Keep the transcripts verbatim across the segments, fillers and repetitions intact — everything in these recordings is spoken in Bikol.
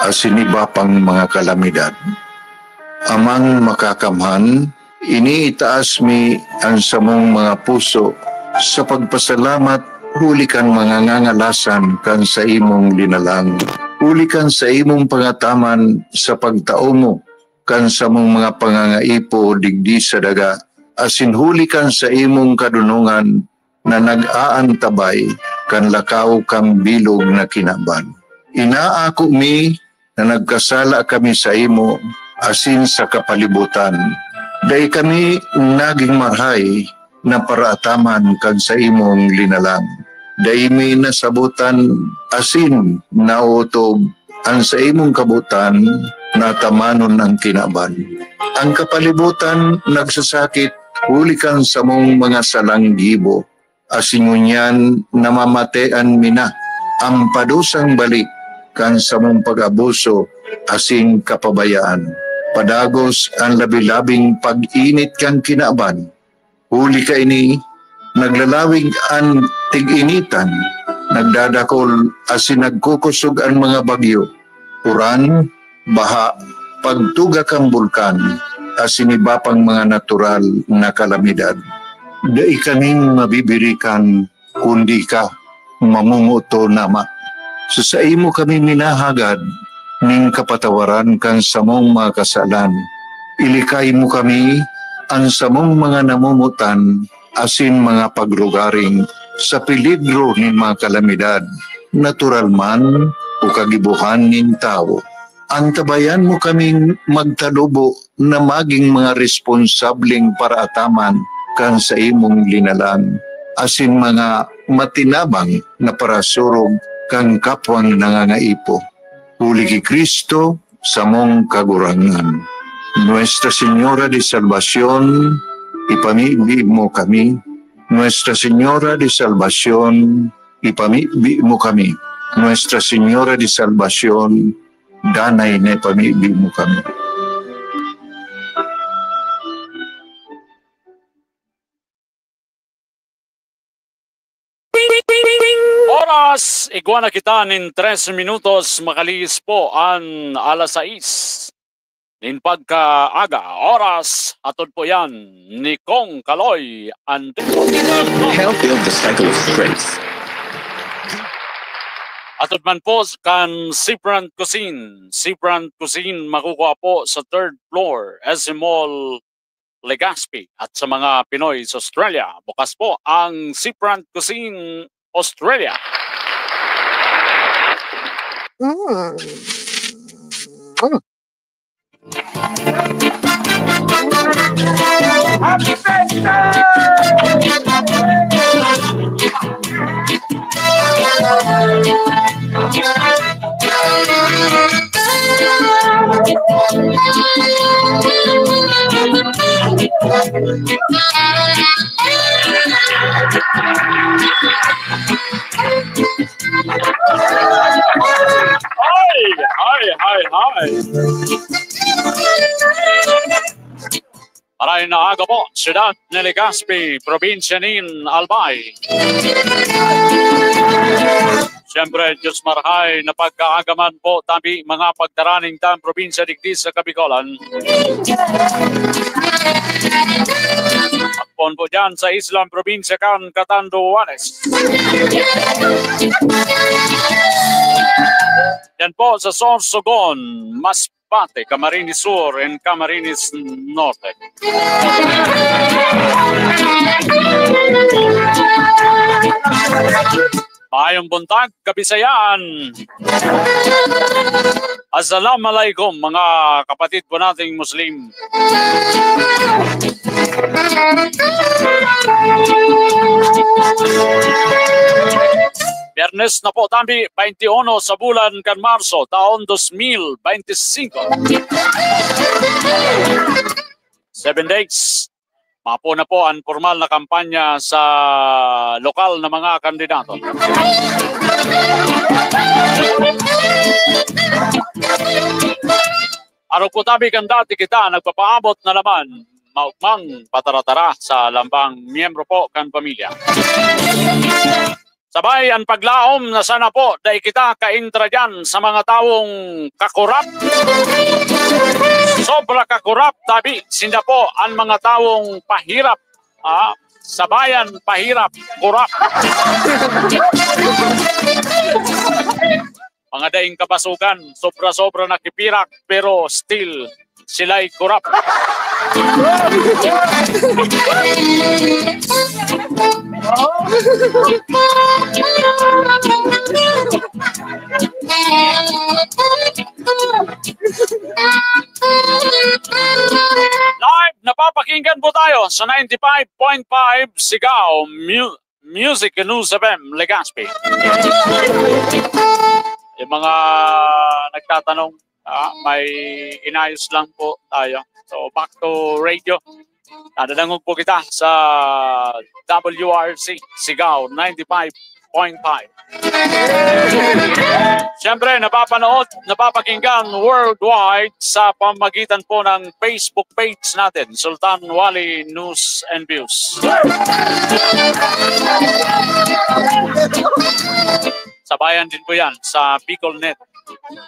asin iba pang mga kalamidad. Amang Makakamhan, iniitaas mi an samong mga puso sa pagpasalamat huli kan mga ngangalasan kan saimong linalang, huli kan saimong pangataman sa pagtao mo kan samong mga pangangaipo digdi sa daga, asin huli kan saimong kadonongan na nag-aantabay kan lakaw kan bilog na kinaban. Inaako mi na nagkasala kami saimo asin sa kapalibotan. Dai kami nagin marahay na paraataman kan saimong linalang. Dai mi nasabotan asin naotob an saimong kabotan na atamanon an kinaban. An kapalibotan nagsasakit huli kan samong mga salang gibo, asin ngunyan namamatean mi na an padusang balik kan samong pag-abuso asin kapabayaan. Padagos an labi-labing pag-init kan kinaban. Huli kaini, naglalawig an tig-initan, nagdadakol asin nagkukosog an mga bagyo, uran, baha, pagtuga kan bulkan, asin iba pang mga natural na kalamidad. Dai kaming mabibirikan kundi ika, mamomoton, Ama. Sa saimo kami minahagad nin kapatawaran kan samong mga kasalan. Ilikay mo kami, an samong mga namomotan, asin mga pagrugaring sa peligro nin mga kalamidad, natural man o kagibohan nin tawo. Antabayan mo kaming magtalubo na magin mga responsableng paraataman kan saimong linalang, asin mga matinabang na parasurog kan kapwang nangangaipo. Huli ki Cristo, samong Kagurangnan. Nuestra Señora de Salvacion, ipamibi mo kami. Nuestra Señora de Salvacion, ipamibi mo kami. Nuestra Señora de Salvacion, danay na ipamibi mo kami. Oras, igwa na kita nin tres minutos, makalihis po an alas sais nin pagkaaga. Oras, hatod po yan ni Kong Kaloy, an Help build the cycle of strength. Hatod man po kan Seafront Cuisine. Seafront Cuisine makukuha po sa third floor, S M Mall, Legazpi, at sa mga Pinoy sa Australia. Bukas po ang Seafront Cuisine Australia. Mm. Mm. Hi, hi, hi, hi. Maray na aga po, siyudad ni Legazpi, probinsya nin Albay. Siyempre, Diyos marhay na pagkaagaman po tabi mga pagdaraning tan probinsya digdi sa Kabigolan. Hapon po dyan sa islang probinsya kan Catanduanes. Yan po sa Sorsogon, mas Pate, Camarines Sur, and Camarines Norte. Maayong buntag, Kabisayaan. Assalamualaikum, mga kapatid po nating Muslim. Biyernes na po tabi, twenty-one sa bulan kan Marso, taon dos mil bente singko. Seven days, mapo na po ang formal na kampanya sa lokal na mga kandidato. Arog po tabi kan dati kita nagpapaabot na naman, maugmang pataratara sa lambang miyembro po kan pamilya. Sabay an paglaom na sana po dai kita kaintra diyan sa mga tawong kakurap. Sobra kakurap, tabi sinda po an mga tawong pahirap. Ah, sabayan, pahirap, kurap. Mga daing kabasugan, sobra-sobra nakipirak, pero still, sila'y kurap. Live, napapakinggan po tayo sa ninety-five point five Sigaw Mu- Music News F M Legazpi. Yung mga nagtatanong, ah, may inayos lang po tayo. So, back to radio. Nadadangog po kita sa W R C Sigaw ninety-five point five. Siyempre, napapanood, napapakinggan worldwide sa pamagitan po ng Facebook page natin, Sultan Wali News and Views. Sabayan din po yan sa Bicol Net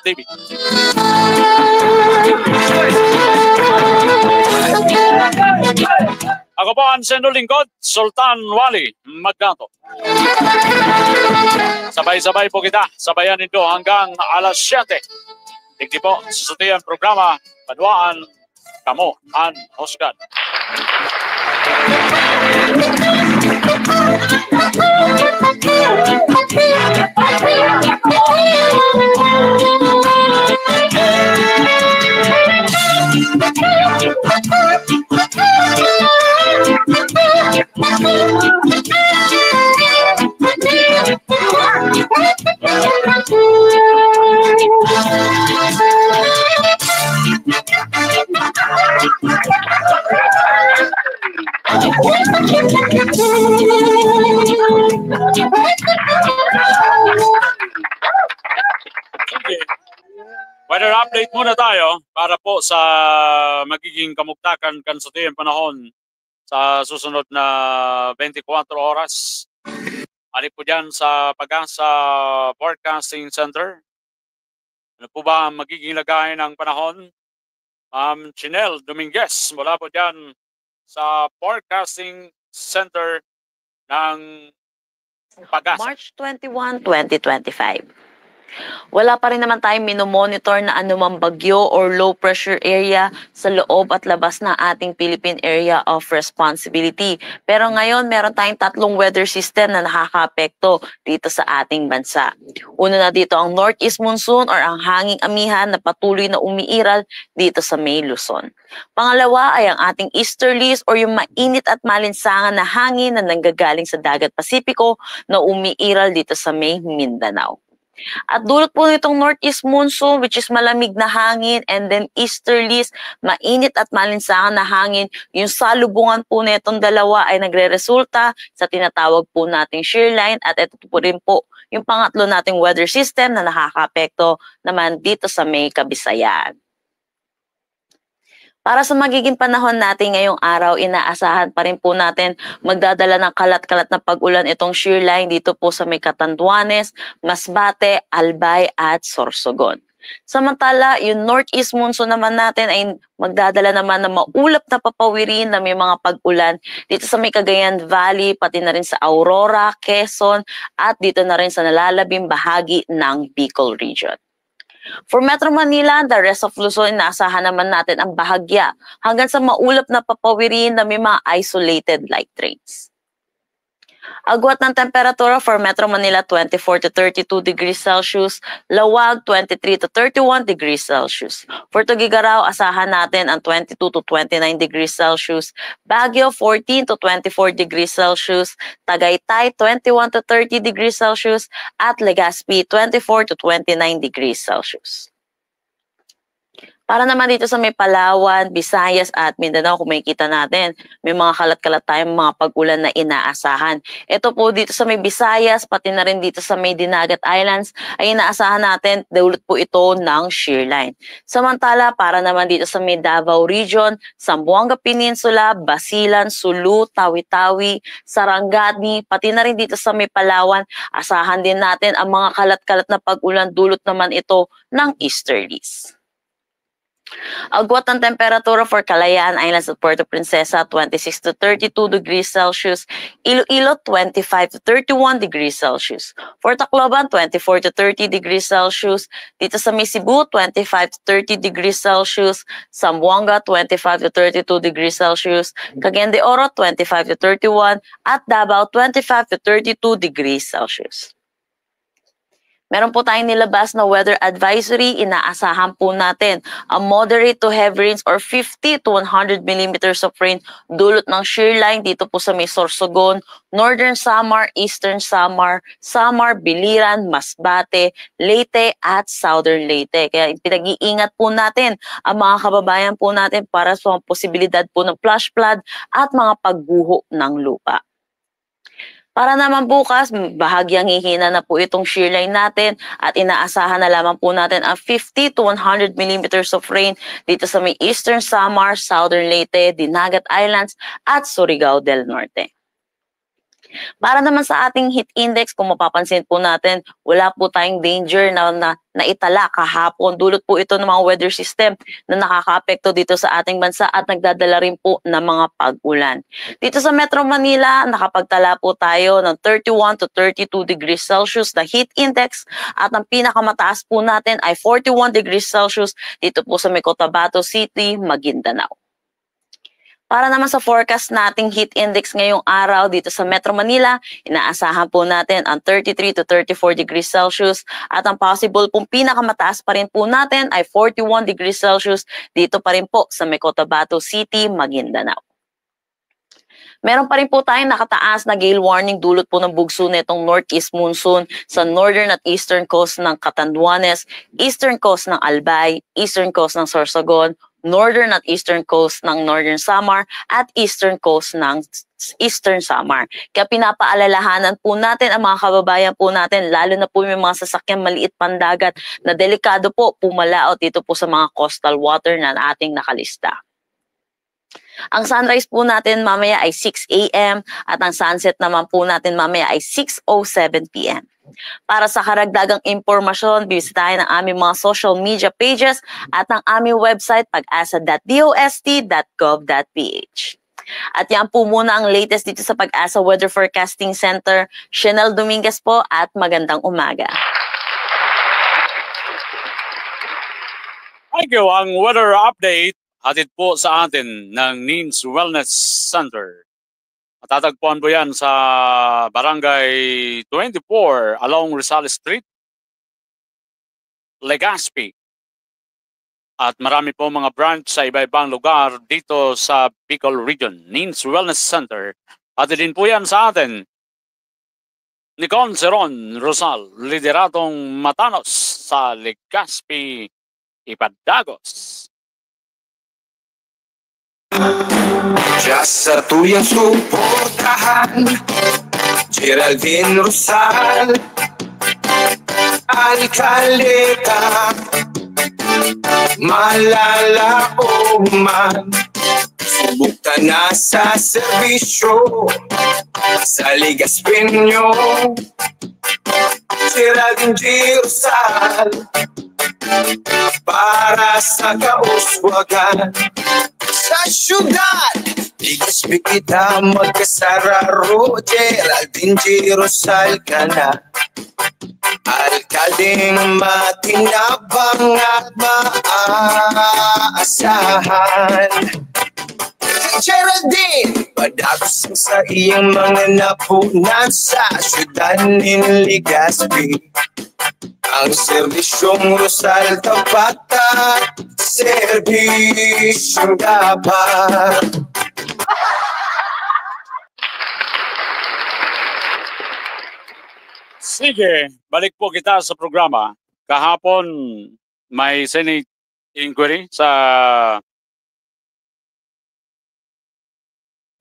T V. Ako po ang sendo lingkod, Sultan Wali Magnato. Sabay-sabay po kita, sabayan nindo hanggang alas siyete. Digdi po, sa sutiang programa, Banwaan Kamo an Husgan. Okay. Weather update muna tayo para po sa magiging kamugtakan kan satuyang panahon sa susunod na twenty-four oras. Hali po dyan sa Pag-asa Forecasting Center. Ano po ba ang magiging lagay ng panahon? Ma'am Chinel Dominguez, mula po dyan sa Forecasting Center ng Pag-asa. March twenty-one, twenty twenty-five. Wala pa rin naman tayong minomonitor na anumang bagyo or low pressure area sa loob at labas ng ating Philippine Area of Responsibility. Pero ngayon, meron tayong tatlong weather system na nakakaapekto dito sa ating bansa. Una na dito ang northeast monsoon or ang hanging amihan na patuloy na umiiral dito sa may Luzon. Pangalawa ay ang ating easterlies or yung mainit at malinsangan na hangin na nanggagaling sa Dagat Pasipiko na umiiral dito sa may Mindanao. At dulot po nitong northeast monsoon, which is malamig na hangin, and then easterlies, mainit at malinsangan na hangin, yung salubungan po netong dalawa ay nagreresulta sa tinatawag po nating shear line, at ito po rin po yung pangatlo nating weather system na nakakaapekto naman dito sa may Kabisayan. Para sa magiging panahon natin ngayong araw, inaasahan pa rin po natin magdadala ng kalat-kalat na pag-ulan itong shear line dito po sa may Catanduanes, Masbate, Albay at Sorsogon. Samantala, yung northeast monsoon naman natin ay magdadala naman ng maulap na papawirin na may mga pag-ulan dito sa may Cagayan Valley, pati na rin sa Aurora, Quezon, at dito na rin sa nalalabing bahagi ng Bicol Region. For Metro Manila and the rest of Luzon, inaasahan naman natin ang bahagya hanggang sa maulap na papawirin na may mga isolated light rains. Agwat ng temperatura for Metro Manila, twenty-four to thirty-two degrees Celsius, Laoag, twenty-three to thirty-one degrees Celsius. For Tuguegarao, asahan natin ang twenty-two to twenty-nine degrees Celsius, Baguio, fourteen to twenty-four degrees Celsius, Tagaytay, twenty-one to thirty degrees Celsius, at Legazpi, twenty-four to twenty-nine degrees Celsius. Para naman dito sa may Palawan, Visayas at Mindanao, kung makikita natin, may mga kalat-kalat tayong mga pag-ulan na inaasahan. Ito po dito sa may Visayas, pati na rin dito sa may Dinagat Islands, ay inaasahan natin, dulot po ito ng shear line. Samantala, para naman dito sa may Davao Region, Zamboanga Peninsula, Basilan, Sulu, Tawi-Tawi, Sarangani, pati na rin dito sa may Palawan, asahan din natin ang mga kalat-kalat na pag-ulan, dulot naman ito ng easterlies. Agwat ng temperatura for Kalayaan Islands at Puerto Princesa, twenty-six to thirty-two degrees Celsius. Iloilo, twenty-five to thirty-one degrees Celsius. For Tacloban, twenty-four to thirty degrees Celsius. Dito sa may Cebu, twenty-five to thirty degrees Celsius. Zamboanga, twenty-five to thirty-two degrees Celsius. Cagayan de Oro, twenty-five to thirty-one. At Davao, twenty-five to thirty-two degrees Celsius. Meron po tayong nilabas na weather advisory. Inaasahan po natin ang moderate to heavy rains or fifty to one hundred millimeters of rain dulot ng shear line dito po sa may Sorsogon, Northern Samar, Eastern Samar, Samar, Biliran, Masbate, Leyte at Southern Leyte. Kaya pinag-iingat po natin ang mga kababayan po natin para sa mga posibilidad po ng flash flood at mga pagguho ng lupa. Para naman bukas, bahagyang hihina na po itong shear line natin at inaasahan na lamang po natin ang fifty to one hundred millimeters of rain dito sa may Eastern Samar, Southern Leyte, Dinagat Islands at Surigao del Norte. Para naman sa ating heat index, kung mapapansin po natin, wala po tayong danger na, na naitala kahapon. Dulot po ito ng mga weather system na nakakaapekto dito sa ating bansa at nagdadala rin po ng mga pag-ulan. Dito sa Metro Manila, nakapagtala po tayo ng thirty-one to thirty-two degrees Celsius na heat index at ang pinakamataas po natin ay forty-one degrees Celsius dito po sa may Cotabato City, Maguindanao. Para naman sa forecast nating heat index ngayong araw dito sa Metro Manila, inaasahan po natin ang thirty-three to thirty-four degrees Celsius at ang possible pong pinakamataas pa rin po natin ay forty-one degrees Celsius dito pa rin po sa may Cotabato City, Maguindanao. Meron pa rin po tayong nakataas na gale warning dulot po ng bugso netong northeast monsoon sa northern at eastern coast ng Catanduanes, eastern coast ng Albay, eastern coast ng Sorsogon, northern at eastern coast ng Northern Samar at eastern coast ng s-, Eastern Samar. Kaya pinapaalalahanan po natin ang mga kababayan po natin, lalo na po yung mga sasakyang maliit pandagat na delikado po pumalaot dito po sa mga coastal water na ating nakalista. Ang sunrise po natin mamaya ay six a m at ang sunset naman po natin mamaya ay six oh seven p m. Para sa karagdagang impormasyon, bisitahin ang aming mga social media pages at ang aming website, pag-asa dot D O S T dot gov dot P H. At yan po muna ang latest dito sa Pag-asa Weather Forecasting Center. Chanel Dominguez po at magandang umaga. Thank you. Ang weather update, hatid po sa atin ng Nins Wellness Center. Matatagpuan po yan sa Barangay twenty-four along Rosales Street, Legazpi. At marami po mga branch sa iba-ibang lugar dito sa Bicol Region. Nins Wellness Center. Hatid din po yan sa atin ni Conceron Rosal, lideradong Matanos sa Legazpi, Ipadagos. Diya sa tuyang suportahan, Geraldine Rosal, Alcaldeta, malalaoman. Subok ta na sa serbisyo, sa Legazpeño, Geraldine G. Rosal, para sa kauswagan. Sa syudad, Legazpi kita magkasararo, Geraldine G. Rosal ka na. Alkaldeng matinabang at maaasahan. Geraldine, padagos ang sa iyang mga napunan sa syudad nin Legazpi. Ang serbisyong Rosal tapat at serbisyong dapat. Sige, balik po kita sa programa. Kahapon, may Senate inquiry sa,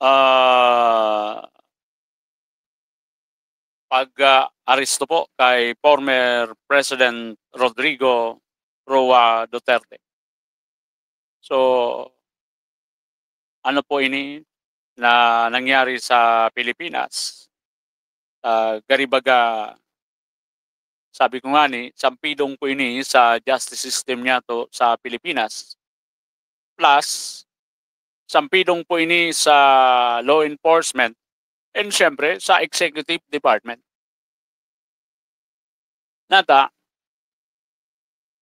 ah, pag-aaresto po kay former President Rodrigo Roa Duterte. So, ano po ini na nangyari sa Pilipinas? Ah, garibaga, sabi ko nga ni, sampidong po ini sa justice system niyato sa Pilipinas. Plus, sampidong po ini sa law enforcement and, siyempre, sa executive department. Nata,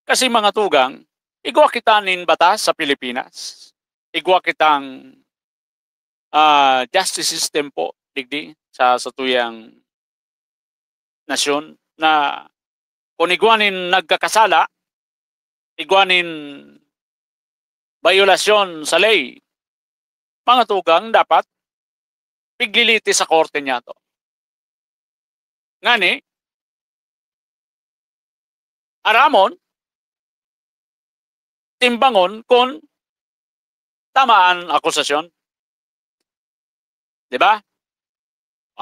kasi, mga tugang, igwa kita nin batas sa Pilipinas. Igwa kitang, ah, justice system po, digdi, sa satuyang nasyon na kun igwa nin nagkakasala, igwa nin bayolasyon sa ley, mga tugang, dapat pigliliti sa korte niyato. Ngani, aramon, timbangon kun tama an akusasyon. Di ba?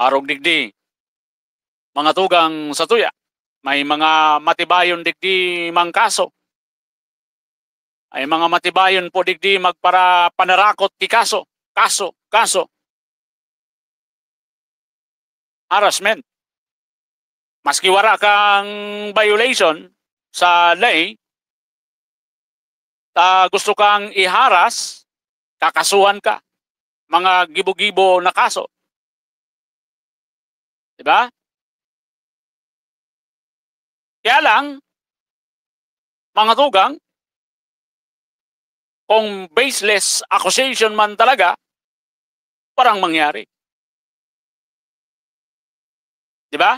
Arog digdi, mga tugang satuya, may mga matibayon digdi mang kaso. May mga matibayon po digdi magpara-, panarakot ki kaso, kaso, kaso. Harassment. Maski wara kang violation sa ley, ta gusto kang i-harass, kakasuhan ka. Mga gibo-gibo na kaso. Di ba? Kaya lang, mga tugang, kung baseless accusation man talaga, parang mangyari. Di ba?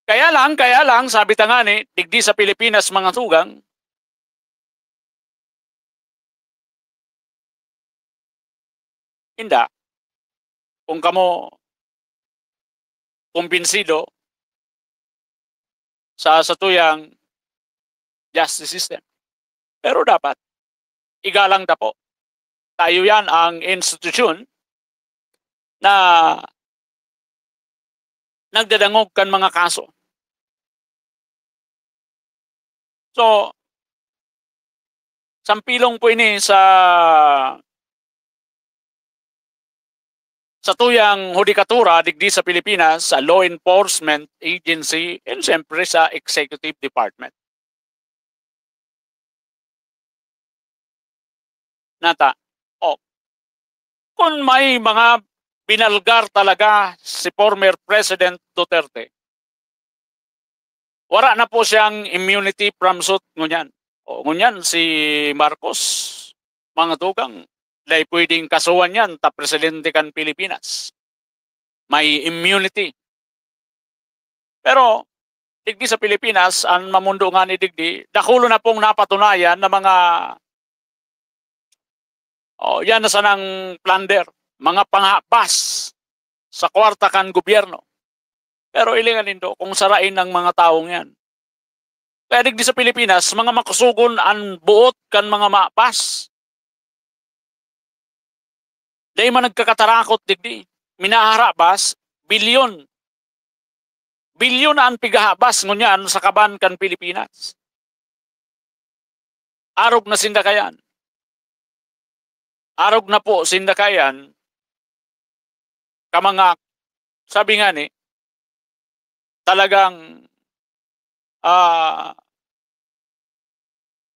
Kaya lang, kaya lang, sabi ta ngani, digdi sa Pilipinas, mga tugang, inda, kung kamo kumbinsido sa satuyang justice system. Pero dapat, igalang ta po. Tayo yan ang institusyon na nagdadangog kan mga kaso. So, sampilong po ini sa satuyang hudikatura digdi sa Pilipinas, sa law enforcement agency, and siyempre sa executive department. Nata, oh, kun may mga binalgar talaga si former President Duterte, wara na po siyang immunity from suit ngunyan. O, ngunyan si Marcos, mga tugang, dai pwedeng kasuhan yan ta presidente kan Pilipinas. May immunity. Pero digdi sa Pilipinas, an mamundo ngani digdi, dakulo na pong napatunayan na mga, oh, yan na sanang plunder, mga panghabas sa kwarta kan gobyerno. Pero hilinga nindo kung sarain ang mga tawong yan. Kaya digdi sa Pilipinas, mga makusugon an boot kan mga mahabas. Dai man nagkakatarakot digdi. Minaharabas, bilyon. Bilyon na an pigahabas ngunyan sa kaban kan Pilipinas. Arog na sinda kayan. Arog na po sinda kayan ka mga, sabi ngani, talagang, ah,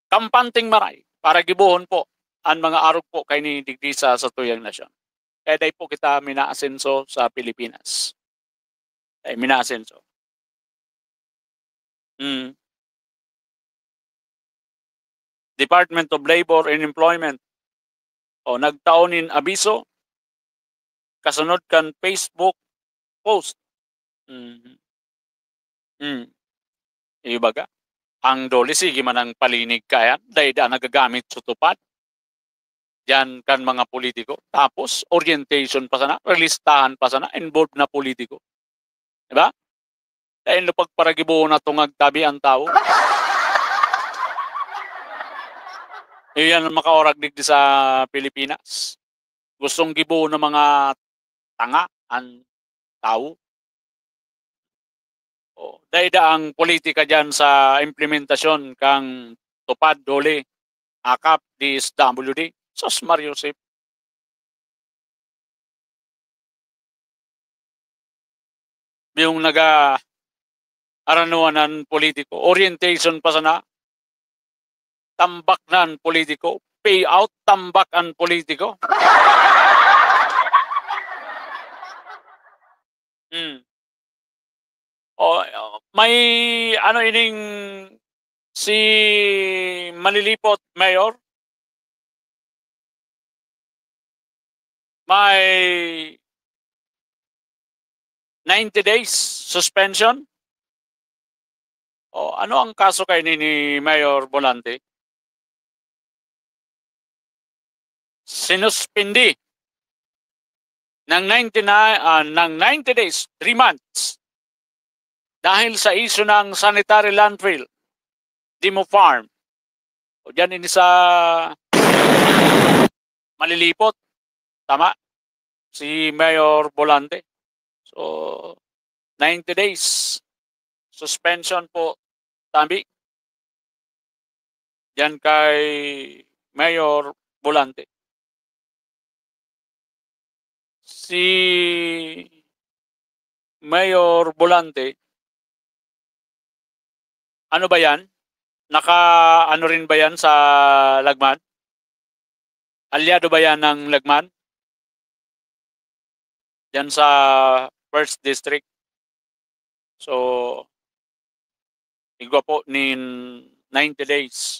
kampanteng maray para gibohon po an mga arog po kaini digdi sa satuyang nasyon. Kaya dai po kita minaasenso sa Pilipinas. Dai minaasenso. Mm. Department of Labor and Employment. O, nagtao nin abiso kasunod kan Facebook post. Mhm. Mm. Ibaga, ang DOLE sige man ang palinig kayan, dai daa nagagamit sa tupad. Diyan kan mga politiko. Tapos, orientation pa sana, relistahan pa sana, involved na politiko. Di ba? Dai na pagparagibohon na tungag tabi ang tawo. Iyo yan ang makaorag digdi sa Pilipinas. Gustong gibo ng mga tanga an tawo. O, dai-da ang politika diyan sa implementasyon kan TUPAD, DOLE, AKAP, D S W D. Sus, Mario Joseph. Yung naga-, aranuan ang politiko. Orientation pa sana. Tambak na ang politiko. Payout, tambak ang politiko. Hmm. O, may ano ining si Malilipot, Mayor? May ninety days suspension? O, ano ang kaso kaini ni Mayor Volante? Sinuspindi ng ninety-nine, ah, ng ninety days, three months, dahil sa isyu ng sanitary landfill, demo farm. O diyan ini sa Malilipot. Tama? Si Mayor Volante. So, ninety days suspension po, tabi. Diyan kay Mayor Volante. Si Mayor Volante, ano ba yan? Naka-ano rin ba yan sa Lagman? Alyado ba yan ng Lagman? Diyan sa First District. So, igwa po nin ninety days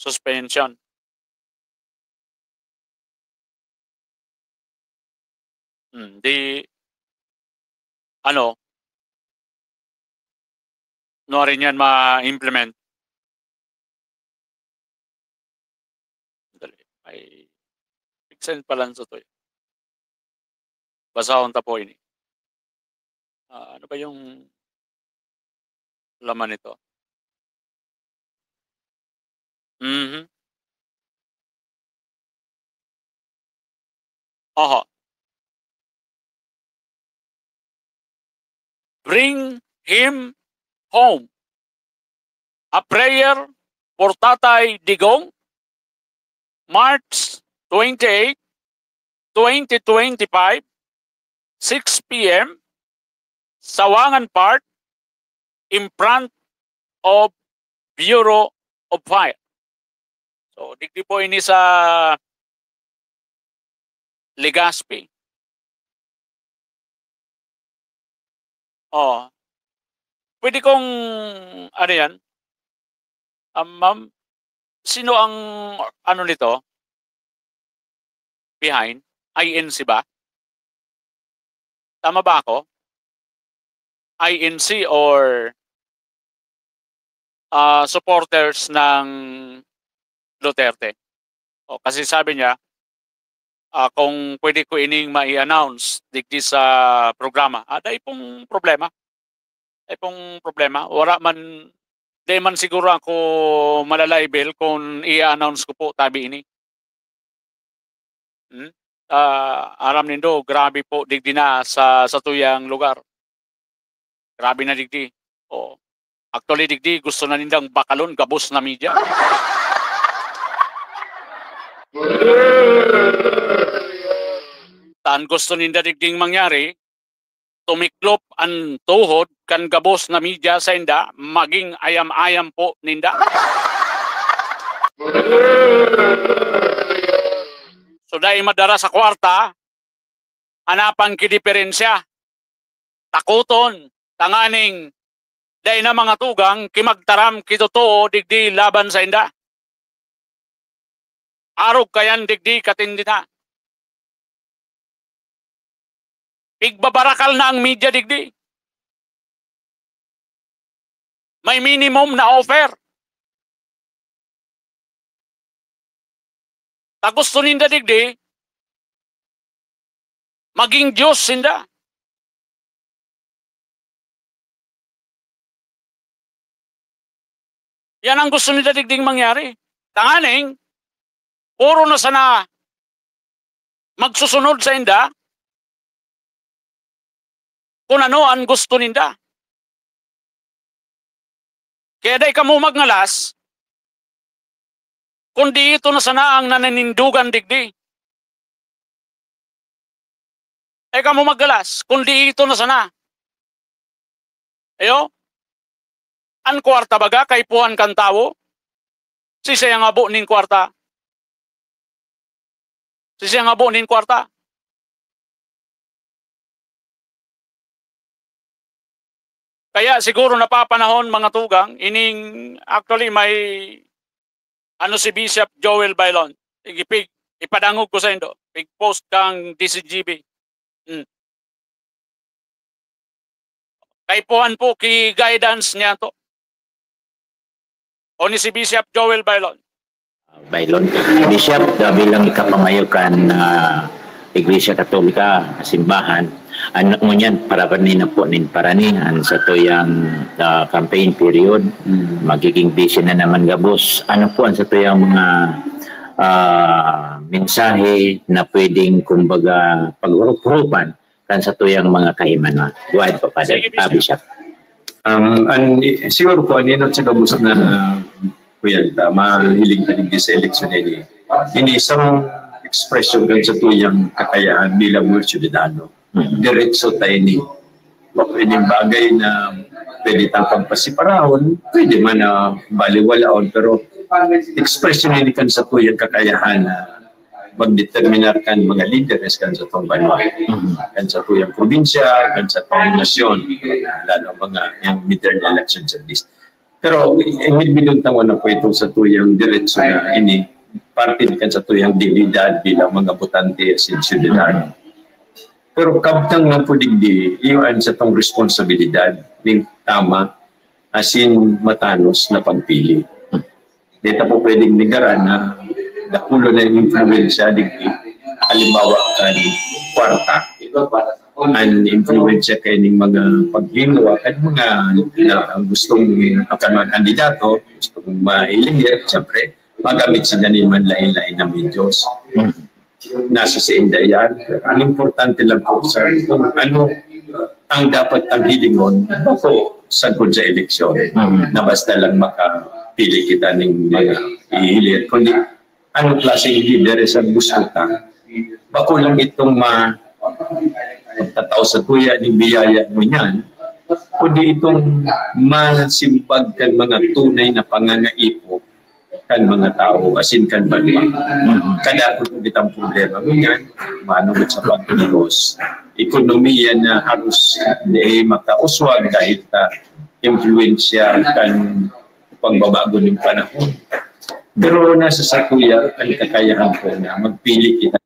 suspension. Hmm, di, ano, nuarin yan ma-implement. Dali, may extend pa lang sa to eh. Basahon ta po ini. Ah, ano ba yung laman nito? Mhm. Oho. Bring him home. A prayer for Tatay Digong, March twenty-eight, twenty twenty-five, six P M, Sawangan Park, in front of Bureau of Fire. So, digdi po ini sa Legazpi. Oh. Pwede kong, ano yan? Um, ma'am, sino ang, ano nito? Behind? I N C ba? Tama ba ako? I N C or, ah, supporters ng Duterte? O, kasi sabi niya, ah, kung pwede ko ining mai-announce digdi sa programa. Ah, dai pong problema. Dai pong problema. Wala man, di man siguro ako malalabel kung i-announce ko po tabi ini. Hmm? Ah, aram nindo, grabe po digdi na sa satuyang lugar. Grabe na digdi. Oo. Actually, digdi, gusto na nindang bakalon, gabos na media. Tan gusto ninda digding mangyari, tumiklop an tuhod kan gabos na media sainda, maging ayam-ayam po ninda. So, dai madara sa kwarta, an apang ki diperensya. Takoton, tanganing dai na mga tugang ki magtaram ki totoo digdi laban sainda. Arog kayan digdi katindi na. Pigbabarakal na ang media digdi. May minimum na offer. Ta gusto ninda digdi, maging Diyos sinda. Yan ang gusto ninda digding mangyari. Tanganing, puro na sana magsusunod sa inda kung ano ang gusto ninda. Kaya dai kamo magngalas, kundi ito na sana ang nananindugan digdi. Dai kamo magngalas, kundi ito na sana. Ayo? An kwarta baga kaipuhan kan tawo? Siisay ang habo nin kwarta? Siisay ang habo nin kwarta? Kaya siguro napapanahon, mga tugang, ining, actually, may, ano, si Bishop Joel Bailon. Sige, Pig, ipadangog ko sa indo. Pig-post kang D C G B. Hmm. Kaipuhan po ki guidance niya to. O ni si Bishop Joel Bailon. Bailon. Bishop, ah, bilang ikapangayo kan, ah, Iglesia Katolika, simbahan, ano ngunyan, parani na po nin parani an satuyang, ah, campaign period. Magiging busy na naman gabos. Ano po ang satuyang mga, ah, mensahe na pwedeng, kumbaga, paghurup-hurupan kan satuyang mga kahimanwa? Go ahead po, Father. Sige, Bishop. Ah, Bishop. Um, an, siguro po, an inot sa gabos na, kuya, ta, mahiling ta digdi sa eleksyon ini. Ini isang expression kan satuyang kakayahan bilang mga syudadano. Diretso ta ini. Bako ining bagay na pwede tang pagpasiparahon, pwede man na baliwalaon, pero expression ini kan satuyang kakayahan na magdeterminar kan mga lideres kan satong banwa, kan satuyang probinsya, kan satong nasyon, lalo mga yang midterm elections at least. Pero, eh, midbidon ta ngona po itong satuyang diretso na ini, parte ni kan satuyang dignidad bilang mga botante asin syudadano. Pero kabtang lang po digdi, iyo an satong responsabilidad ning tama asin matanos na pagpili. Di ta po pwedeng negaran na dakulon na yung impluwensya digdi. Halimbawa, kan kwarta. An impluwensya kaining mga paghinwa, kan mga na gustong, kan mga kandidato, gustong mahiling, siyempre, magamit sila ni man lain-lain na medios. Nasa sa inda yan. Ang importante lang po, sir, kung ano ang dapat ang hilingon, bako sagkod sa eleksyon, na basta lang makapili kita ning mga ihilir. Kundi, anong klaseng lideres ang gusto ta? Bako lang itong ma-, magtatao sa tuya ning biyaya mo niyan, kundi itong masimbag kan mga tunay na pangangaipo kan mga tawo, asin kan banwa. Kadakul po kitang problema ngunyan, manugod sa pagtubos. Ekonomiya na haros di makauswag dahil ta impluwensya kan pagbabago nin panahon. Pero nasa sakuya an kakayahan po na magpili kita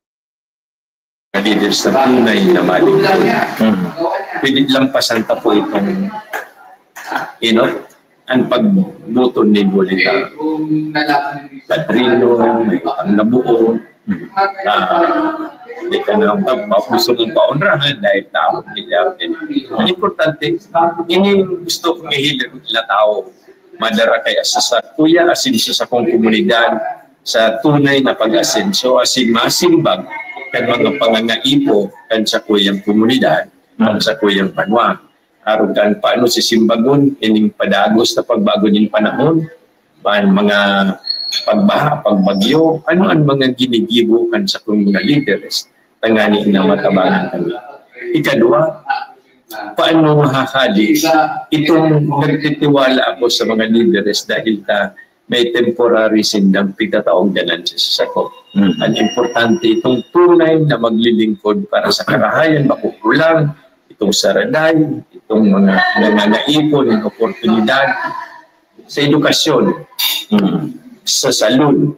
leaders na tunay na malingkod. Pwede lampasan ta po itong, you know, ang pagboto ni Bulita. Padrino, may utang na buo. Ah, di ka na mapuso mong paunrahan dahil tao nila. Ang importante, ini gusto kong ihiling nila tao. Madara kaya sa sakuya asin sa sakong komunidad sa tunay na pag-asenso asin masimbag kan mga pangangaipo kan sakuyang komunidad, kan sakuyang banwa. Arog kan paano sisimbagon ining padagos na pagbago nin panahon, an mga pagbaha, pagbagyo, ano an mga ginigibo kan sakong mga leaders, tangani na matabangan kami. Ikadua, paano mahahali itong nagtitiwala ako sa mga leaders dahil ta may temporary sindang pigtataong ganansya sa sako. Ang importante, itong tunay na maglilingkod para sa karahayan, makukulang, itong saraday, itong mga nangangaipo ng oportunidad sa edukasyon, sa salud,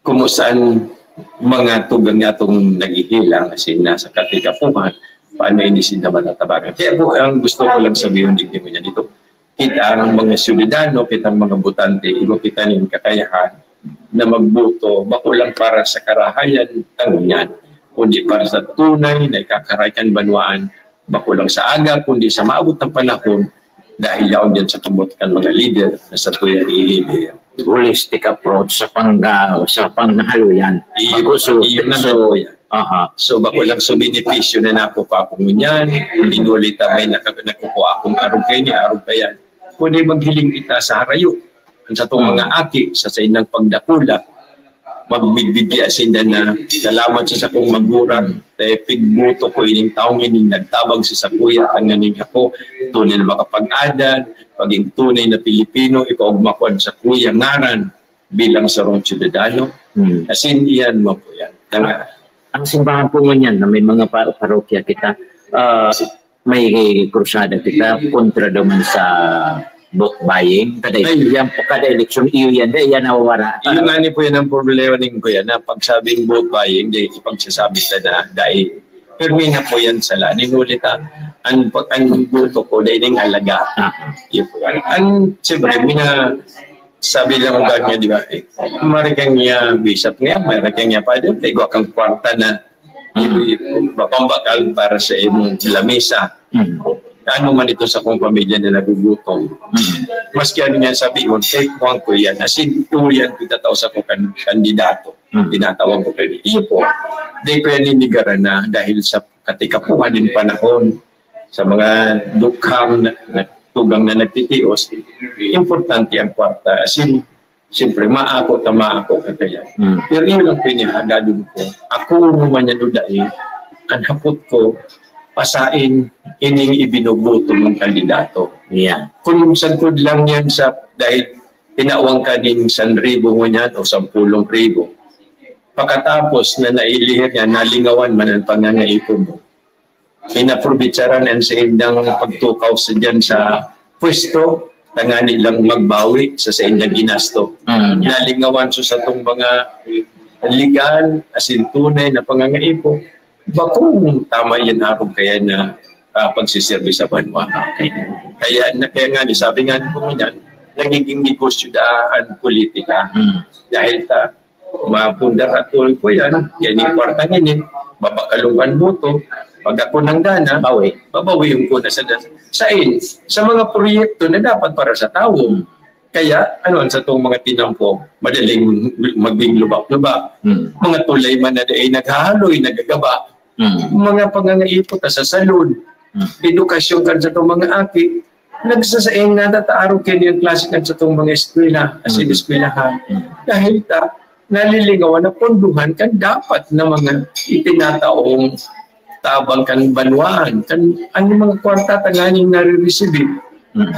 kung saan mga tugang niya itong naghihilang, asin nasa katikapuhan, paano ini sinda matatabangan. Kaya po, ang gusto ko lang sabihin, digdi mo niya dito, kita ang mga syudadano, kita ang mga botante, iba kita ning kakayahan na magboto, bako lang para sa karahayan ta ngunyan, kundi para sa tunay na ikakarahay kan banwaan, bako lang sa aga, kundi sa maabot na panahon, dahil yaon diyan sa kamot kan mga lider na sa tuya ihiling. holistic approach sa pang sa panghaluyan. Iyo, Bago so, iyo na so, po yan. Aha. So, bako lang sa benepisyo na nakukuha ko ngunyan, hindi ulit ang may naka- nakukuha akong arog kayo ni arog kayan. Kundi maghiling kita sa harayo, ang satong mga aki, sa saindang pagdakula, magbibigay sinda na salamat sa sakong magurang, eh, pigbuto ko ining taong ining nagtabag sa sakuya, tanganing ako, tunay na makapag-adan, paging tunay na Pilipino, ikaw magmakuan sa kuya ngaran bilang sarong ciudadano. Hmm. As in, iyan mo po yan. Tama. Ang simbahan po ngunyan na may mga pa- parokya kita, ah, may krusada kita kontra naman sa vote buying. Kada Ay. Yan po, kada eleksyon, iyo yan, dahil yan nawawara. Yung nga ni po yan ang problema ning kuya na pagsabing vote buying, di ipagsasabi sa na dahil permi na po yan sa lahat. Inulit ha, ang, ang boto ko, dahil yung alaga. Ah. Yun po. Ang, siyempre, mina, sabi lang ko ganyan, di ba? Eh, marikang niya, bishop niya, marikang niya, pwede, tayo kang kwarta na, mm. Mapambakal para sa imong lamesa. Mm. Ano man ito sa kong pamilya na nagugutom. Mm. Maski ano niya sabi mo, take one ko yan. As in, tuyan kita tao sa kong kan- kandidato. Mm. Tinatawag ko kayo. Iyo po. Di ko yan inigaran na dahil sa katikapuhan ng panahon, sa mga dukhang na, na tugang na nagtitios, importante ang kwarta. As in, siyempre, maako ta maako ka kaya. Mm. Pero yun ang pinihagadon ko. Ako naman yan dai, ang hapot ko, pasain ining ibinuboto mong kandidato. Yeah. Kung sagkod lang yan sa, dahil tinawang ka nin sanribo ngunyan o sampulong ribo, pakatapos na nailihir niya, nalingawan man ang pangangaipo mo, inaprobitsaran ang saindang pagtukaw sa dyan sa pwesto, tangani lang magbawi sa saindang ginasto. Mm. Nalingawan so sa tong mga legal, asin tunay na pangangaipo, bakong tama yan arog kaya na uh, pagsiserbi sa banwa. Kaya, na, kaya nga, sabi nga po niyan, nagiging negosyo daan politika. Mm. Dahil ta, mapundar at tuloy po yan, yan yung kwarta ngayon, babakalungan mo to, pag ako nang dana, bawi, babawiin ko na sa sain, sa mga proyekto na dapat para sa tao. Kaya, ano, sa itong mga tinampo, madaling maging lubak-lubak. Hmm. Mga tulay man na ay naghahaloy, nagagaba. Hmm. Mga pangangaipo ta sa salon, hmm. Edukasyon kan sa itong mga aki, nagsasaing na tataarog kayo yung klase kan sa itong mga eskwela, as in hmm. Eskwelahan. Hmm. Dahil ta, nalilingawan na pondohan kan dapat na mga itinataong tabang kan banwaan, kan ang mga kwarta tanganing nare-receive. Mm.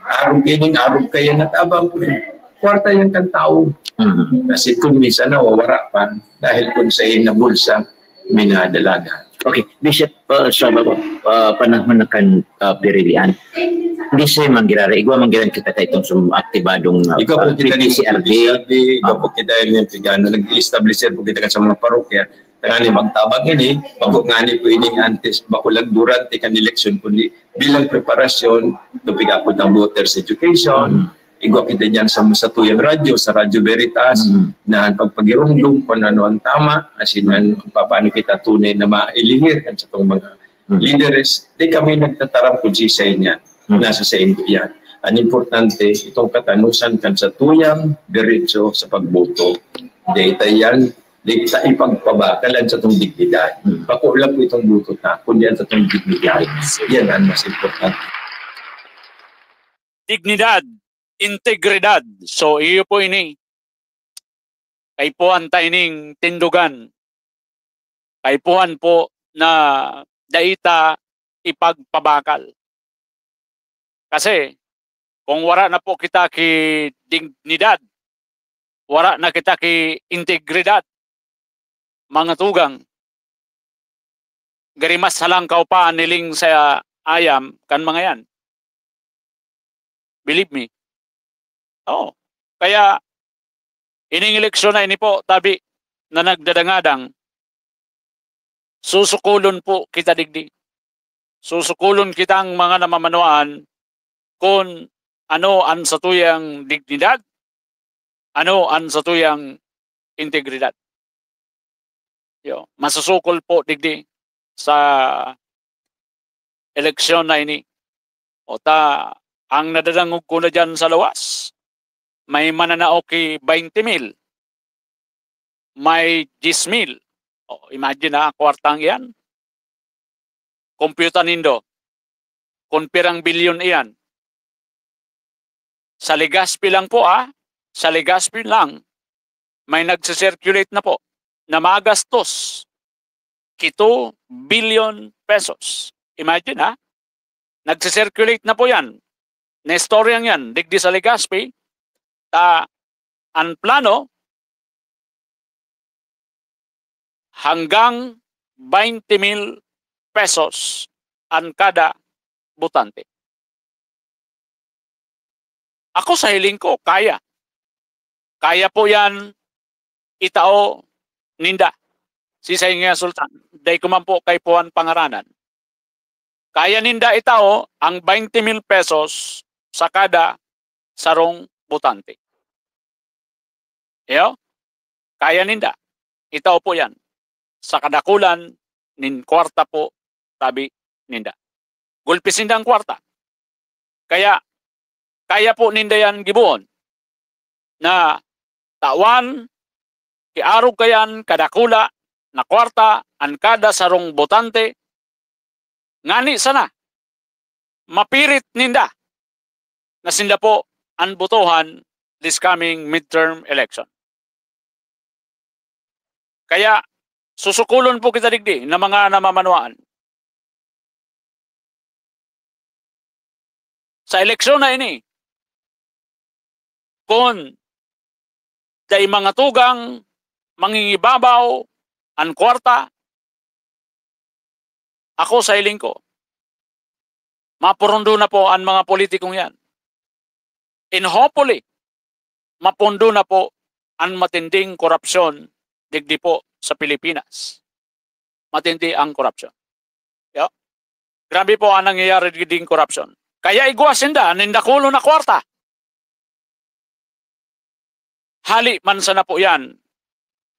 Arog ining, arog kaya na tabang, kwarta yan kan tao. Mm. Kasi kung minsan nawawara pa, dahil kung sa na bulsa, minadalaga. Okay, Bishop, uh, sa uh, panahon na kan uh, pirilian, di siya man girara, igwa man giran kita kay itong sum aktibadong uh, Ikaw po uh, kita P T C R D. Ikaw po kita yung pigano, nag-establish po kita sa mga parokya. Tangani magtabang ini, bako ngani po ini antes, bako lang durante kan eleksyon, kundi bilang preparasyon, tupig ako ng voters education, igwa kita dyan sa masatuyang radyo, sa Radyo Veritas, mm. Na ang pagpagirumdum kung ano ang tama, as in, ang paano kita tunay na mailihir kan sa itong mga mm. Leaders, di kami nagtataram kung sisay niya, mm. Nasa sa indo yan. Ang importante, itong katanusan kan sa tuyang diretso sa pagboto. Data yan, di kita ipagpabakalan sa itong dignidad. Mm. Bako lang po itong boto ta, kundi ang sa itong dignidad. Yan ang mas importante. Dignidad, integridad. So, iyo po ini. Kaipuhan ta ining tindugan. Kaipuhan po na dai ta ipagpabakal. Kasi kung wara na po kita ki dignidad, wara na kita ki integridad, mga tugang, gari mas halangkaw pa niling sa ayam kan mga yan. Believe me. Oo. Kaya, ining eleksyon na ini po, tabi na nagdadangadang, susukulon po kita digdi. Susukulon kitang mga namamanuan kung ano ang satuyang dignidad, ano ang satuyang integridad. Yo, masusukol po digdi sa eleksyon na ini. O ta, ang nadadangog ko na dyan sa lawas, may mananao ki twenty mil, may diyes mil. O, imagine na, kwartang iyan. Kompyutan nindo kung pirang bilyon iyan. Sa Legazpi lang po, ah, sa Legazpi lang, may nagsi-circulate na po na magastos ki two billion pesos. Imagine, ah, nagsi-circulate na po yan. Na istoryang yan, digdi sa Legazpi, ta an plano, hanggang twenty mil pesos an kada botante. Ako sa hiling ko, kaya. Kaya po yan itao ninda. Si Saingia Sultan, dai ko man po kaipuhan pangaranan. Kaya ninda itao ang twenty mil pesos sa kada sarong botante. Iyo? Kaya ninda. Itao po yan. Sa kadakulan nin kwarta po, tabi ninda. Gulpi sinda ang kwarta. Kaya, kaya po ninda yan gibohon na tawan, kiarog kayan, kadakula na kwarta an kada sarong botante, ngani sana mapirit ninda na sinda po an botohan this coming midterm election. Kaya susukulon po kita digdi na mga namamanwaan. Sa eleksyon na ini, kun dai mga tugang, mangingibabaw an kwarta, ako sa hiling ko, mapurundo na po an mga politikong yan. And hopefully, mapundo na po an matinding korupsyon digdi po sa Pilipinas. Matindi ang korupsyon. Yo? Grabe po ang nangyayari digding korupsyon. Kaya igwa sinda nin dakulo na kwarta. Hali man sana po yan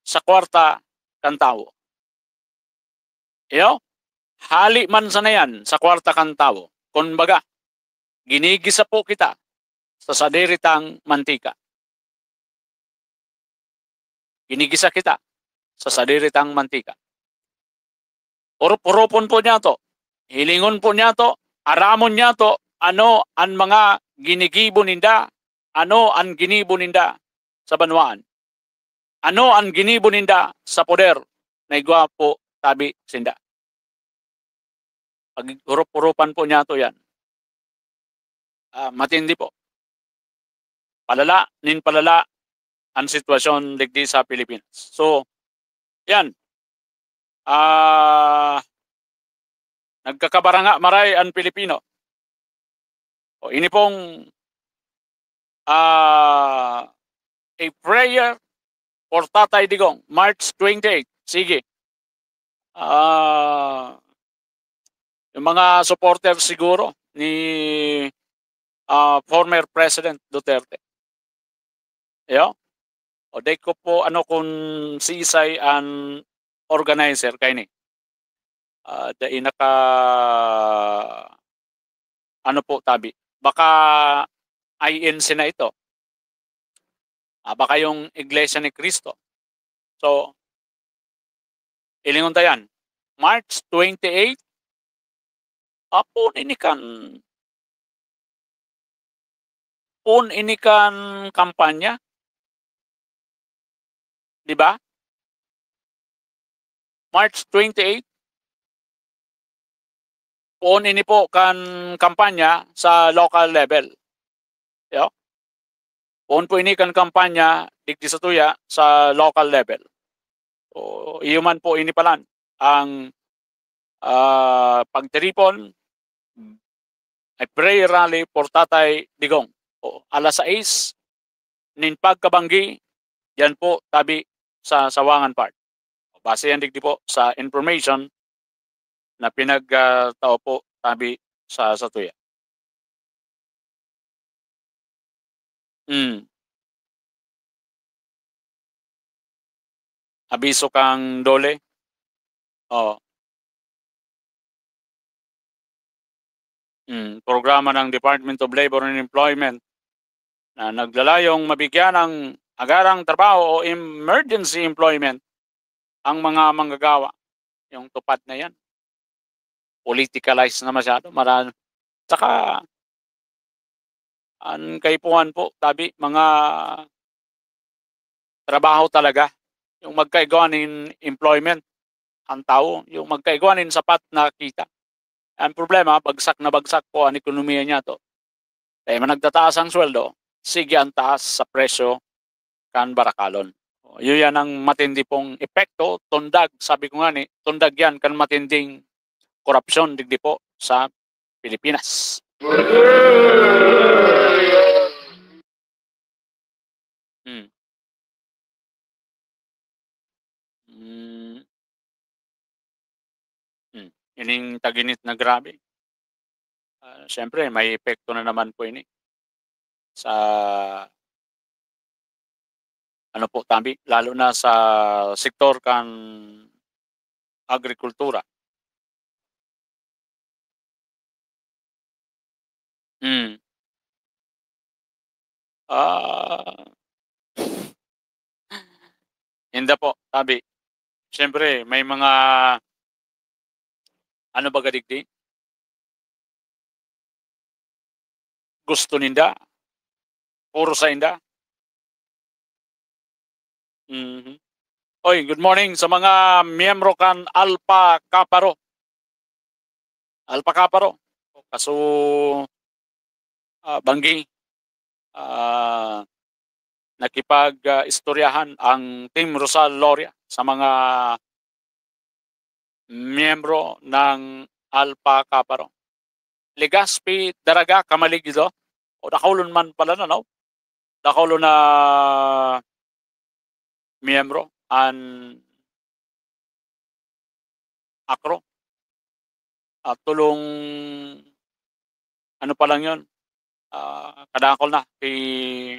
sa kwarta kan tawo. Iyo? Hali man sana yan sa kwarta kan tawo. Kumbaga, ginigisa po kita sa sadiri tang mantika. Ginigisa kita sa sadiri tang mantika. Urup-urupon po niyato. Hilingon po niyato, aramon niyato ano an mga ginigibo ninda, ano an ginibo ninda sa banwaan. Ano an ginibo ninda sa poder na igwa po tabi sinda. Pag-urup-urupan po niyato yan. Ah, matindi po. Palala, nin palala an sitwasyon digdi sa Pilipinas. So, yan. Ah, nagkakabaranga maray an Pilipino. O, ini pong, ah, a prayer for Tatay Digong, March twenty-eight. Sige. Ah, yung mga supporters siguro ni, ah, former President Duterte. Iyo? O, dai ko po ano kung siisay an organizer kaini. Ah, dai naka, ano po, tabi. Baka I N C na ito. Ah, baka yung Iglesia ni Cristo. So, ilingon ta yan. March twenty-eight, ah, poon ini kan, poon ini kan kampanya. Di ba? March twenty-eight, poon ini po kan kampanya sa local level. Yo? Poon po ini kan kampanya digdi sa tuya sa local level. So, iyo man po ini palan ang, ah, pagtiripon, a prayer rally for Tatay Digong. O, alas sais nin pagkabanggi, yan po tabi sa Sawangan Park. Base yan digdi po sa information na pinag, ah, tao po tabi sa satuya. Hmm. Abiso kang DOLE. Oh. Hmm, programa ng Department of Labor and Employment na naglalayong mabigyan ng agarang trabaho o emergency employment ang mga manggagawa. Yung TUPAD na yan, politicalized na masyado. Mara-, tsaka, ang kaipuhan po, tabi, mga trabaho talaga. Yung magkaigwa nin employment ang tao, yung magkaigwa nin sapat na kita. Ang problema, bagsak na bagsak po ang ekonomiya niya to. Dahil man nagtataas ang sweldo, sige ang taas sa presyo kan barakalon. Yun yan ang matindi pong epekto, tundag, sabi ko nga ni, tundag yan kan matinding korupsyon digdi po sa Pilipinas. Hmm. Hmm. Hmm. Ining tag-init na grabe. Ah, siyempre, may epekto na naman po ini sa, ano po, tabi, lalo na sa sektor kan agrikultura. Hmm. Ah, inda po, tabi. Siyempre, may mga, ano ba gadigdi? Gusto ninda? Puro sa inda? Mhm. Oy, good morning sa mga miyembro kan Alpha Kappa Rho. Alpha Kappa Rho. Kaso, ah, banggi, ah, nakipag, ah, istoryahan ang Team Rosal Loria sa mga miyembro ng Alpha Kappa Rho. Legazpi, Daraga, Camalig ito. O, dakulon man pala na, no? Dakulon na miyembro an akro. At tulong, ano pa lang yun, ah, kadakol na, si,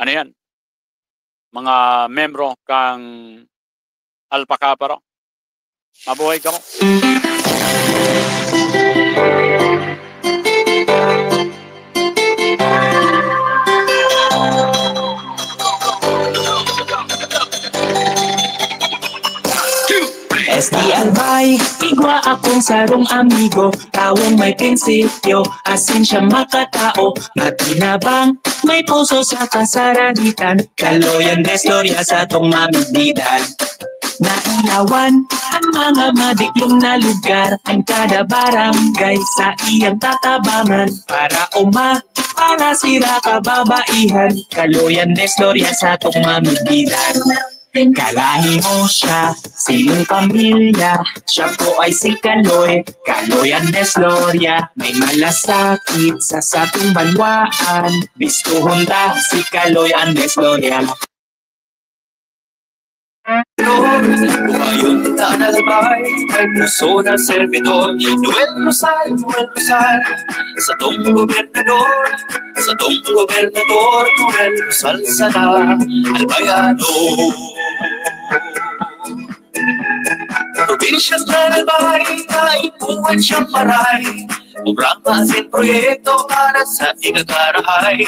ano yan, mga membro kang Alpha Kappa Rho. Mabuhay kamo. S D L Bay, igwa akong sarong amigo, tawong may prinsipyo, asin siya makatao, matinabang, may puso sa kasaranitan, Kaloy an desglorya sa atong mamigdidan. Nailawan ang mga madiklom na lugar, ang kada barangay sa iyang tatabangan, para uma, para sira kababaihan, Kaloy an desglorya sa atong mamigdidan. Kalahi mo siya, sinong pamilya? Siya po ay si Kaloy, Kaloy an desglorya. May malasakit sa satong banwaan, bistuhon ta si Kaloy an desglorya. Buhayon ta an Albay, kay puso na servidor. Noel Rosal, Noel Rosal, satong gobernador, satong gobernador, Noel Rosal sana, Albayano. Probinsya kan Albay, kaipuhan siyang maray. Programa asin proyekto para sa ikakarahay.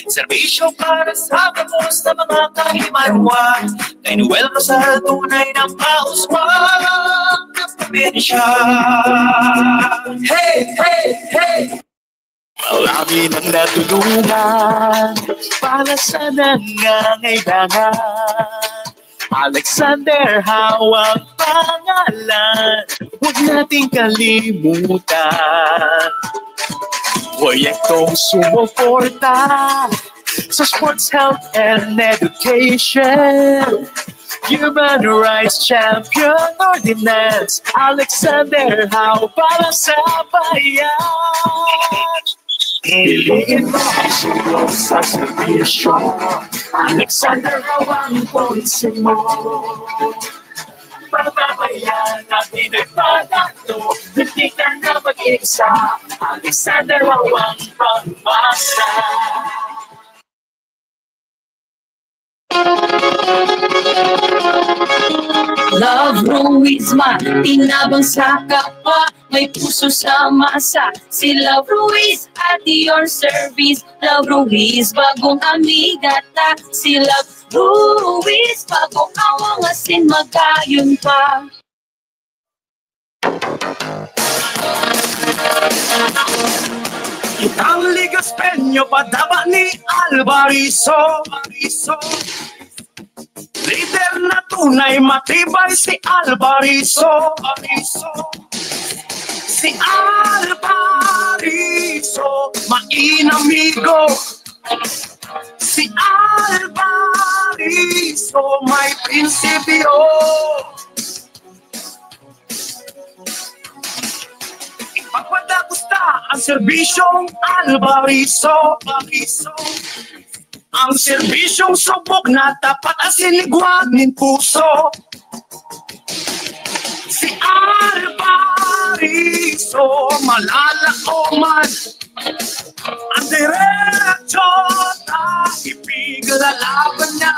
Serbisyo para sa gabos na mga kahimanwa. Kay Noel Rosal tunay na pauswag na probinsya. Hey, hey, hey! Marami nang natulungan para sa nangangailangan. Alexander Hao ang pangalan, huwag nating kalimutan. Proyektong sumuporta sa sports, health, and education. Human rights champion ordinance, Alexander Hao para sa bayan. Piliin mo ang sulong sa serbisyo. Alexander Hao ang ponse mo. Pagbabayan na pinagpatatlo, hindi ka na mag-iisa. Alexander Hao ang pagmasa. Love Ruiz, matinabang sa kapwa, may puso sa masa. Si Love Ruiz at your service. Love Ruiz, bagong amiga ta. Si Love Ruiz, bagong awang asin magayon pa. Kitang Ligaspeño, padaba ni Alvarizo. Lider na tunay, matibay si Alvarizo. Si Alvarizo, mainamigo. Si Alvarizo, may prinsipyo. Ipagpadagusta ang serbisyong Alvarizo. Ang serbisyong subok na tapat, asin ligwag nin puso. Si Alvarizo, malalaoman. Ang diretso ta ipiglalaban niya.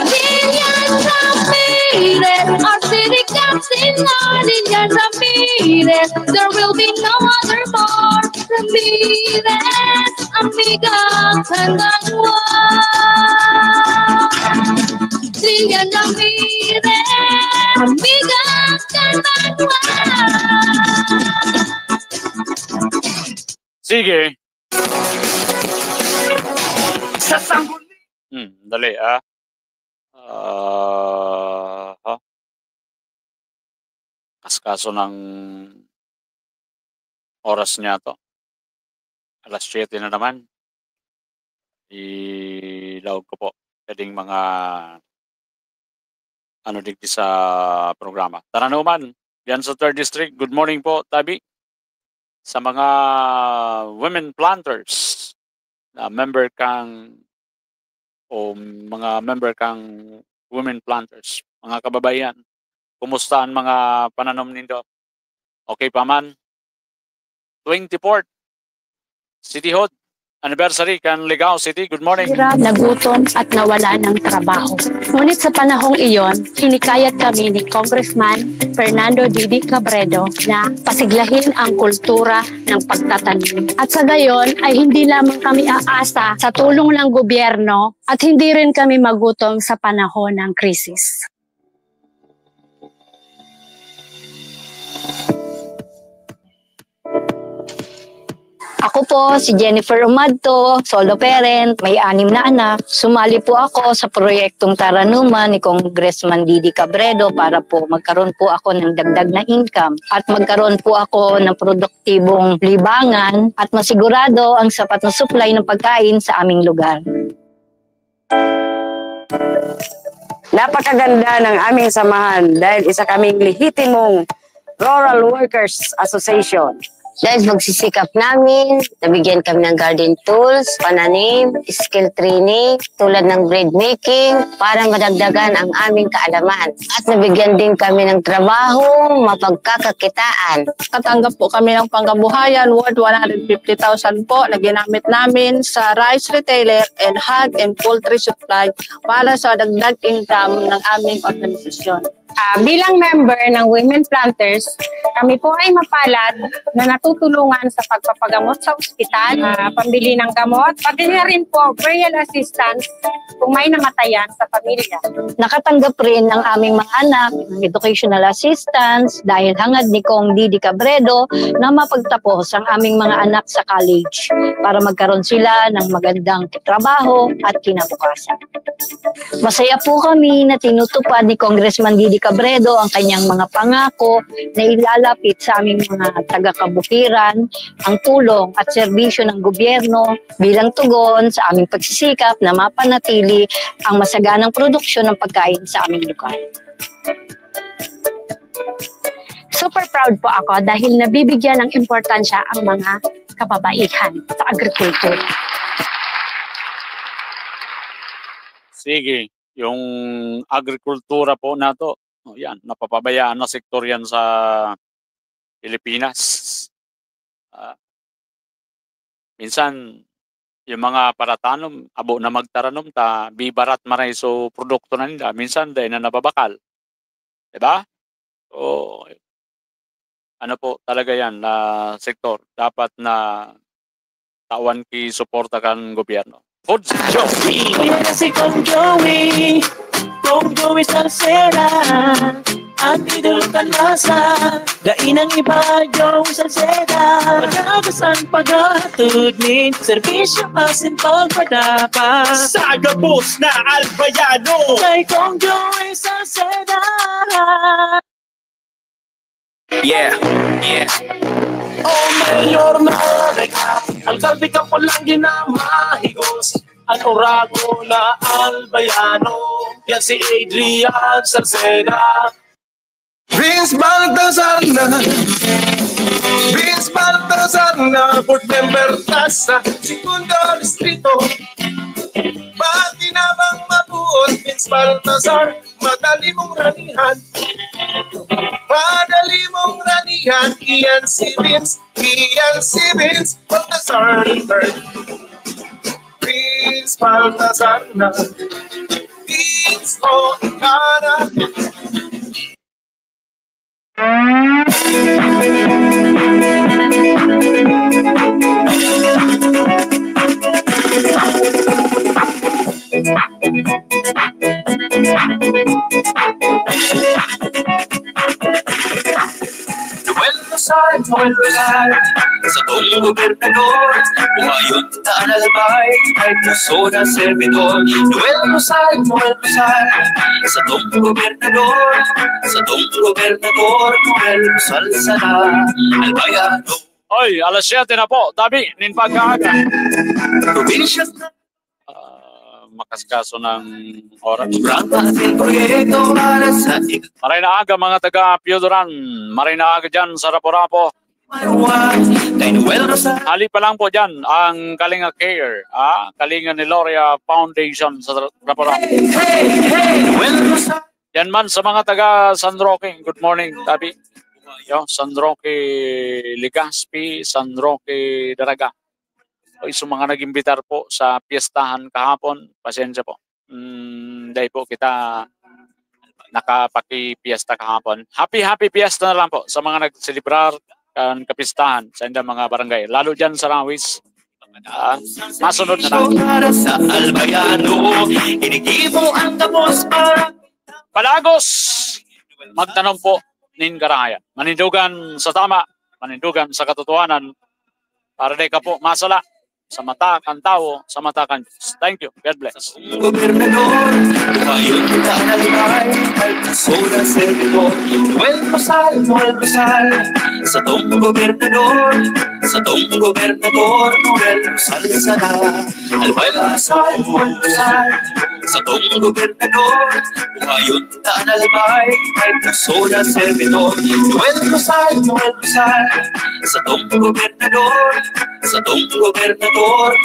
Lilian Ramirez, our city captain, Lilian Ramirez. There will be no other more Ramirez, amiga, hanggang Lilian Ramirez, amiga, hanggang Sige. Sa sangguni. Hmm, dali ah. Ah, ha? Kaskaso ng oras niya to. Alas siyete na naman. Ilaog ko po. Pwedeng mga ano digdi sa programa. Taranuman, yan sa third District. Good morning po, Tabi. Sa mga women planters na member kang o mga member kang women planters, mga kababaihan, kumusta ang mga pananom nindo? Okay pa man? twenty-fourth City Hall anniversary kan Ligao City. Good morning. Hirap, nagutom at nawala ng trabaho. Ngunit sa panahong iyon, hinikayat kami ni Congressman Fernando Didi Cabredo na pasiglahin ang kultura ng pagtatanim. At sa gayon ay hindi lamang kami aasa sa tulong ng gobyerno at hindi rin kami magutom sa panahon ng krisis. Ako po si Jennifer Umadto, solo parent, may anim na anak. Sumali po ako sa proyektong Taranuman ni Congressman Didi Cabredo para po magkaroon po ako ng dagdag na income at magkaroon po ako ng produktibong libangan at masigurado ang sapat na supply ng pagkain sa aming lugar. Napakaganda ng aming samahan dahil isa kaming lehitimong Rural Workers Association. Dahil pagsisikap namin, nabigyan kami ng garden tools, pananim, skill training, tulad ng bread making, para madagdagan ang aming kaalaman. At nabigyan din kami ng trabaho, mapagkakakitaan. Katanggap po kami ng pangkabuhayan worth one hundred fifty thousand po na ginamit namin sa rice retailer and hog and poultry supply para sa dagdag income ng aming organisasyon. Ah, bilang member ng Women Planters, kami po ay mapalad na natutulungan sa pagpapagamot sa ospital, ah, pambili ng gamot, pati na rin po burial assistance kung may namatayan sa pamilya. Nakatanggap rin ang aming mga anak ng educational assistance dahil hangad ni Cong Didi Cabredo na mapagtapos ang aming mga anak sa college para magkaroon sila ng magandang trabaho at kinabukasan. Masaya po kami na tinutupad ni Congressman Didi Cabredo ang kanyang mga pangako na ilalapit sa aming mga taga-kabukiran ang tulong at serbisyo ng gobyerno bilang tugon sa aming pagsisikap na mapanatili ang masaganang produksyon ng pagkain sa aming lugar. Super proud po ako dahil nabibigyan ng importansya ang mga kababaihan sa agriculture. Sige, yung agrikultura po nato, oh, yan, napapabayaan na sektor yan sa Pilipinas. Ah, minsan, yung mga paratanom, abo na magtaranom ta, bibarat maray so produkto na nila. Minsan, dai na nababakal. Diba? So, ano po talaga yan na sektor dapat na tawan ki suporta kan gobyerno. Food sector. Joey, yan si Kong Joey. Kong Joey Salceda, ang idol kan masa. Dai nang iba, Joey Salceda. Madagas ang paghahatod nin serbisyo asin pagpadapat. Sa gabos na Albayano. Kay Kong Joey Salceda. Yeah, yeah. Oh, Mayor na, alkalde ka pa lang ginamahigos. An oragon na Albayano, yan si Adrian Salceda. Vince Baltazar na, Vince Baltazar na, board member ta sa segundo distrito. Pakinabang mabuot, Vince Baltazar, madali mong ranihan. Madali mong ranihan, iyan si Vince, iyan si Vince Baltazar the third. Vince Baltazar na, Vince O'Connor. Noel Rosal, Noel Rosal, sa tong gobernador, umayon ta an albay, kay puso na servidor. Noel Rosal, Noel Rosal, sa tong gobernador, sa tong gobernador, Noel Rosal sana, albayano. Oy, alas siyete na po, tabi nin pagkaaga. Probinsya. Ah, makaskaso ng oras. Programa at proyekto para sa Maray na aga, mga taga Pioduran. Maray na aga dyan sa Rapo-Rapo. Kay Noel Rosal. Ali pa lang po dyan ang Kalinga Care, ah, Kalinga ni Loria Foundation sa Rapo-Rapo. Hey, hey, hey, Noel Rosal. Yan man sa mga taga San Roque. Good morning, tabi. Yo, San Roque, Legazpi, San Roque, Daraga. O, sa mga nag-imbitar po sa piyestahan kahapon, pasensya po. Mm, dahil po kita nakapakipiyesta kahapon. Happy, happy piyesta na lang po sa mga nagselebrar kan kapistahan sa indang mga barangay. Lalo dyan sa Rawis. Ah, masunod na lang. Para sa Albayano, inigibo ang gabos para Palagos, magtanom po nin garayan. Manindugan sa tama, manindugan sa katotohanan, para di ka po masala sa mata kan tawo, sa mata kan Diyos. Thank you. God bless. Gobernador, umayon kita na limay, kay puso na servidor. Noel Rosal, Noel Rosal, sa tong gobernador, sa tong gobernador, Noel Rosal sana. Noel Rosal, Noel Rosal, sa tong gobernador, umayon kita na limay, kay puso na servidor. Noel Rosal, Noel Rosal, sa tong gobernador, sa tong gobernador,